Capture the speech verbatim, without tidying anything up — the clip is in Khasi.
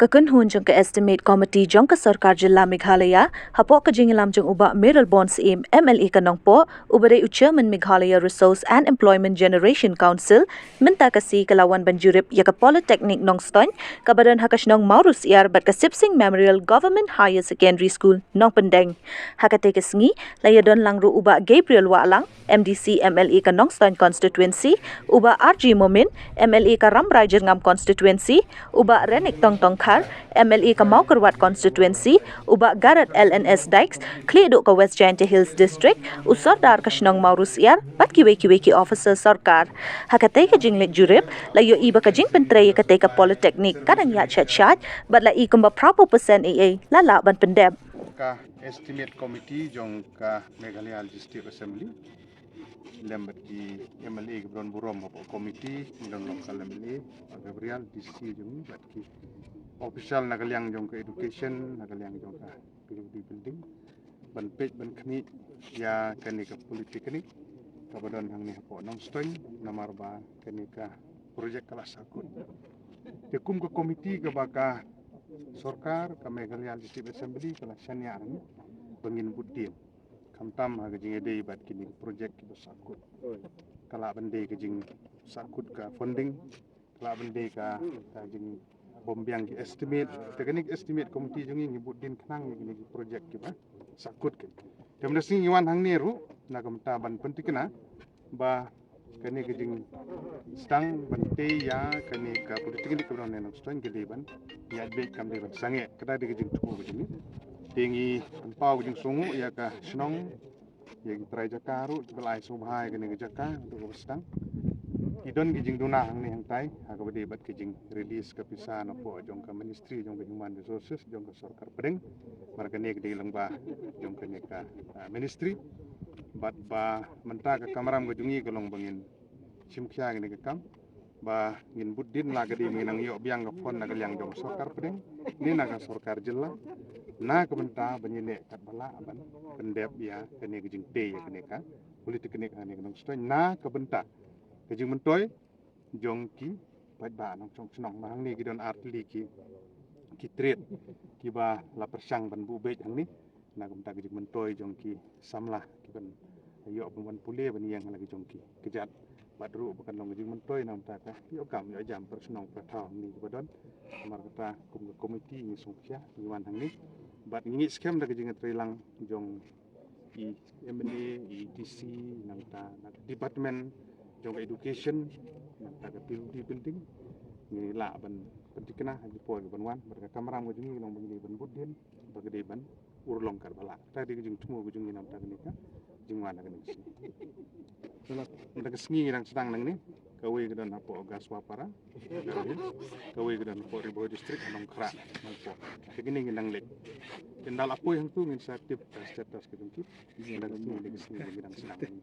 Ka kynhun jong ka Estimate Committee jong ka Sorkar Jylla Meghalaya, hapoh ka jingïalam jong u Bah Mayralborn Syiem, M L A ka Nongpoh, uba dei u Chairman Meghalaya Resource and Employment Generation Council, mynta ka sngi ka la wan ban jurip ïa ka Polytechnic Nongstoiñ, kaba don ha ka shnong Mawrysiar bad ka Sipsing Memorial Government Higher Secondary School, Nongpyndeng. Ha katei ka sngi, la ïadon lang ruh u Bah Gabriel Wahlang, M D C M L A ka Nongstoiñ Constituency, u Bah R G Momin, M L A ka Rambrai Jyrngam Constituency, u Bah Renick Tongtongkhar, M L A ka Mawkyrwat Constituency, u Bah Garod L N S Dykes, khlieh duh ka West Jaintia Hills District, u Sordar ka shnong Mawrysiar, bad kiwei kiwei ki officer sorkar. Ha katei ka jingleit jurip, la ïohi ba ka jingpyntrei ïa katei ka Polytechnic ka dang ïaid shait shait, bad la i kumba phra phew percent ei ei la lah ban pyndep. Ka Estimate Committee jong ka Meghalaya Legislative Assembly, lem bad ki M L A kiba don burom hapoh committee, ngi don local M L A, Bah Gabriel, D C jong ngi, bad ki official na ka liang jong ka education, na ka liang jong ka P W D building, ban peit ban khmih ïa kane ka polytechnic kaba don hangne hapoh Nongstoiñ, namar ba kane ka project ka la sahkut. Te kum ka committee kaba ka sorkar, ka Meghalaya Legislative Assembly ka la shaniah hangne ba ngin bud dien. Khamtam ha ka jingïadei bad kine ki project kiba sahkut. Ka lah ban dei ka jingsahkut ka funding, ka lah ban dei ka, ka jingbym biang ki estimate. Te kane ka Estimate Committee jong ngi, ngi bud dien khnang ïa kine ki project kiba sahkut ki. Te mynta sngi ngi wan hangne ruh na ka bynta ban pynthikna ba kane ka jingsdang ban tei ïa kane ka polytechnic kaba don ha Nongstoiñ ka dei ban ïaid beit, kam dei ban sangeh. Kata dei ka jingthmu ka jong ngi. Te ngi pynpaw ka jingsngewnguh ïa ka shnong, ïa ki trai jaka ruh kiba la ai sngewbha ïa kane ka jaka haduh kaba sdang. Ki don ki jingduna hangne hangtai ha kaba dei bad ka jingrelease ka pisa napoh jong ka Ministry jong ka Human Resources jong ka sorkar pdeng. Namar kane ka dei lyngba jong kane ka, ah, ministry. Bad ba mynta ka kamram ka jong ngi ka long ba ngin shim khia kane ka kam, ba ngin bud dien, la ka dei ba ngin nang ïoh biang ka fund na ka liang jong sorkar pdeng ne na ka sorkar jylla, na ka bynta ban ïaleh katba lah ban pyndep ïa kane ka jingtei ïa kane ka polytechnic hangne ha Nongstoiñ, na ka bynta ka jingmyntoi jong ki paidbah nongshong shnong. Ba hangne ki don ar tylli ki, ki trade kiba la pyrshang ban buh beit hangne na ka bynta ka jingmyntoi jong ki samla kiban ïoh ban wan pule ban ïeng ha la ki jong ki kjat. Bad ruh ba kan long ka jingmyntoi na ka bynta ka ïoh kam ïoh jam para shnong para thaw hangne kiba don. Namar kata kum ka committee ngi sngewkhia ngi wan hangne bad ngi ngeit skhem da ka jingïatreilang jong i M L A, i D C, nangta na ka department jong ka education, nangta ka P W D building, ngi lah ban pynthikna ha ki por kiban wan, bad ka kamram ka jong ngi ka long ba ngi dei ban bud dien ba ka dei ban urlong katba lah. Kata dei ka jingthmu ka jong ngi na ka bynta kane ka jingwan ha kane ka sngi. Mynta ka sngi ngi dang sdang nangne, kawei ka don hapoh Gaswapara, kawei ka don hapoh Ri Bhoi District, ha Nongkhrah, Nongpoh. Te kine ngi dang leit. Te ynda la poi hangtu ngin sa tip ka status ka jong ki. Mynta ka sngi, mynta ka sngi ngi dang sdang nangne.